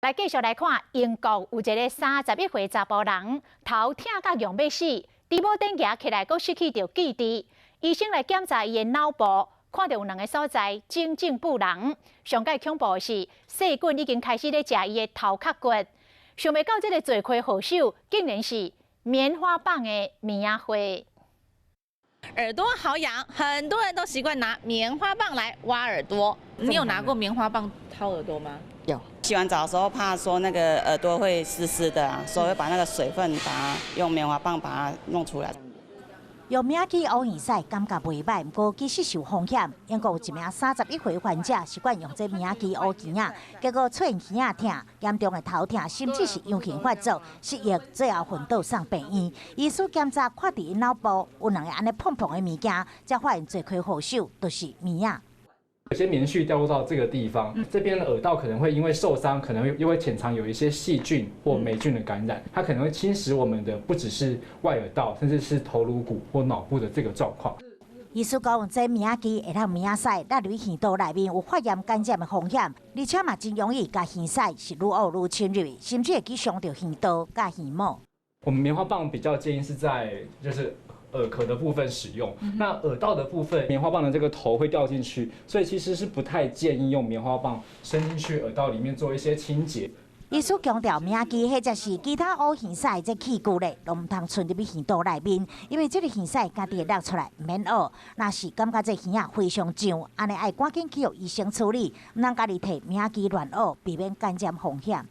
來繼續來看，英國有一个31歲查埔人，頭疼甲強欲死，豬帽頂蜈起來，閣失去著記憶。醫生來檢查伊的腦部，看著有兩个所在腫脹不攏。上蓋恐怖的是，細菌已經開始咧食伊的頭殼骨。想袂到這个罪魁禍首，竟然是棉花棒的棉仔花。耳朵好癢，很多人都習慣拿棉花棒來挖耳朵。你有拿過棉花棒掏耳朵嗎？有。洗完澡的時候，怕說那個耳朵會濕濕的啊，所以會把那個水分把它用棉花棒把它弄出來。用棉仔挖耳屎感覺袂䆀，毋過其實是有風險。英國有一名31歲患者習慣用這棉仔挖耳仔，結果出現耳仔疼、嚴重的頭痛，甚至是陽性發作，失憶，最後昏倒送病院。醫師檢查看著𪜶腦部有兩个按呢膨膨的物件，才發現罪魁禍首就是棉仔。有些棉絮掉落到這個地方，這邊的耳道可能會因為受傷，可能會因為潛藏有一些細菌或黴菌的感染，它可能會侵蝕我們的不只是外耳道，甚至是頭顱骨或腦部的這個狀況。醫師講，這棉仔會讓棉仔屎落入耳道內面，有發炎感染的風險，而且嘛真容易共耳屎是愈挖愈深入，甚至會去傷著耳道佮耳膜。我們棉花棒比較建議是在就是耳殼的部分使用，那耳道的部分，棉花棒的這個頭會掉進去，所以其實是不太建議用棉花棒伸進去耳道裡面做一些清潔。醫師強調，棉仔或者是其他挖耳屎的這器具咧，攏毋通伸入去耳道內面，因為這个耳屎家己會落出來，毋免挖。若是感覺這耳仔非常脹，按呢愛趕緊去予醫生處理，毋通家己提棉仔亂挖，避免感染風險。